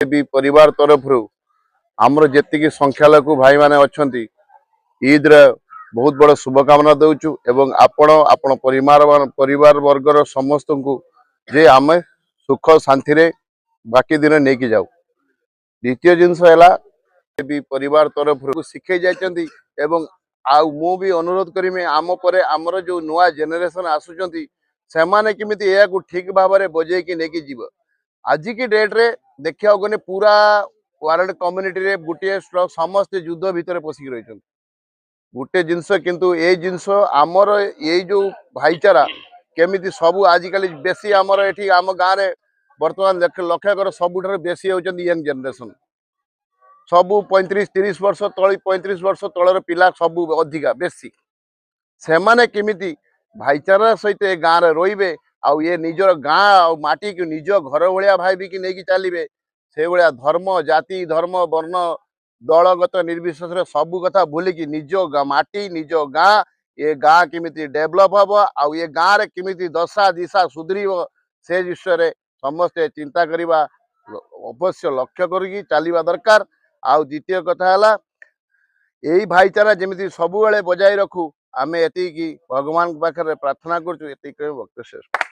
ବି ପରିବାର ତରଫରୁ ଆମର ଯେତିକି ସଂଖ୍ୟାଲଘୁ ଭାଇମାନେ ଅଛନ୍ତି, ଇଦର ବହୁତ ବଡ଼ ଶୁଭକାମନା ଦେଉଛୁ ଏବଂ ଆପଣ ପରିବାର ବର୍ଗର ସମସ୍ତଙ୍କୁ ଯେ ଆମେ ସୁଖ ଶାନ୍ତିରେ ବାକି ଦିନ ନେଇକି ଯାଉ। ଦ୍ୱିତୀୟ ଜିନିଷ ହେଲା, ବି ପରିବାର ତରଫରୁ ଶିଖେଇ ଯାଇଛନ୍ତି ଏବଂ ଆଉ ମୁଁ ବି ଅନୁରୋଧ କରିବି, ଆମ ପରେ ଆମର ଯୋଉ ନୂଆ ଜେନେରେସନ ଆସୁଛନ୍ତି, ସେମାନେ କେମିତି ଏହାକୁ ଠିକ ଭାବରେ ବଜେଇକି ନେଇକି ଯିବ। ଆଜିକି ଡେଟ୍ରେ ଦେଖିବାକୁ ଗଲେ ପୁରା ୱାର୍ଲଡ କମ୍ୟୁନିଟିରେ ଗୋଟିଏ ସମସ୍ତେ ଯୁଦ୍ଧ ଭିତରେ ପଶିକି ରହିଛନ୍ତି ଗୋଟେ ଜିନିଷ। କିନ୍ତୁ ଏଇ ଜିନିଷ ଆମର ଏଇ ଯୋଉ ଭାଇଚାରା କେମିତି ସବୁ ଆଜିକାଲି ବେଶୀ ଆମର ଏଠି ଆମ ଗାଁରେ ବର୍ତ୍ତମାନ ଲକ୍ଷ୍ୟ କର, ସବୁଠାରୁ ବେଶୀ ହେଉଛନ୍ତି ୟଙ୍ଗ ଜେନେରେସନ। ସବୁ 35 30 ବର୍ଷ ତଳେ, 35 ବର୍ଷ ତଳର ପିଲା ସବୁ ଅଧିକା ବେଶୀ। ସେମାନେ କେମିତି ଭାଇଚାରା ସହିତ ଏ ଗାଁରେ ରହିବେ ଆଉ ଏ ନିଜର ଗାଁ ଆଉ ମାଟିକୁ ନିଜ ଘର ଭଳିଆ ଭାବିକି ନେଇକି ଚାଲିବେ, ସେଇଭଳିଆ ଧର୍ମ, ଜାତି, ଧର୍ମ, ବର୍ଣ୍ଣ, ଦଳଗତ ନିର୍ବିଶେଷରେ ସବୁ କଥା ଭୁଲିକି ନିଜ ମାଟି, ନିଜ ଗାଁ, ଏ ଗାଁ କେମିତି ଡେଭଲପ ହବ ଆଉ ଏ ଗାଁରେ କେମିତି ଦଶା ଦିଶା ସୁଧରିବ, ସେ ବିଷୟରେ ସମସ୍ତେ ଚିନ୍ତା କରିବା ଅବଶ୍ୟ ଲକ୍ଷ୍ୟ କରିକି ଚାଲିବା ଦରକାର। ଆଉ ଦ୍ୱିତୀୟ କଥା ହେଲା, ଏଇ ଭାଇଚାରା ଯେମିତି ସବୁବେଳେ ବଜାୟ ରଖୁ, ଆମେ ଏତିକି ଭଗବାନଙ୍କ ପାଖରେ ପ୍ରାର୍ଥନା କରୁଛୁ। ଏତିକି କହି ବକ୍ତବ୍ୟ ଶେଷ।